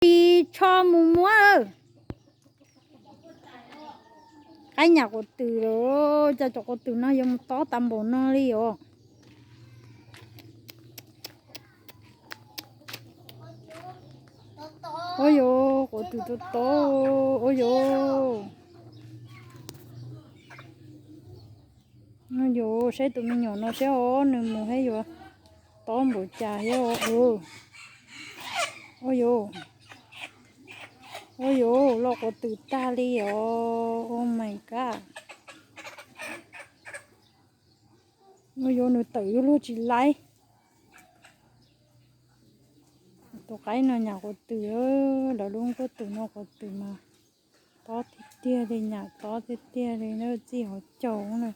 Tis tsho mus muab. Qaib nyam quav twm lawm, cas cov quav twm no yuav mus tob tas npaum no li os. Ua yog quav twm tob tob, ua yog. Ua yog, saib tus me nyuam no saib os, nws mus thiab yuav tob npaum cas thiab os. Ua yog, ua yog, los quav twm tag li os. Oh my god. Ua yog, nws tawm yuav luag tsis laib. Tus qaib no nyam quav twm, lawv lub nkuaj twm no quav twm mas tob tiag tiag li, nyam tob tiag tiag li, txij hauv caug na.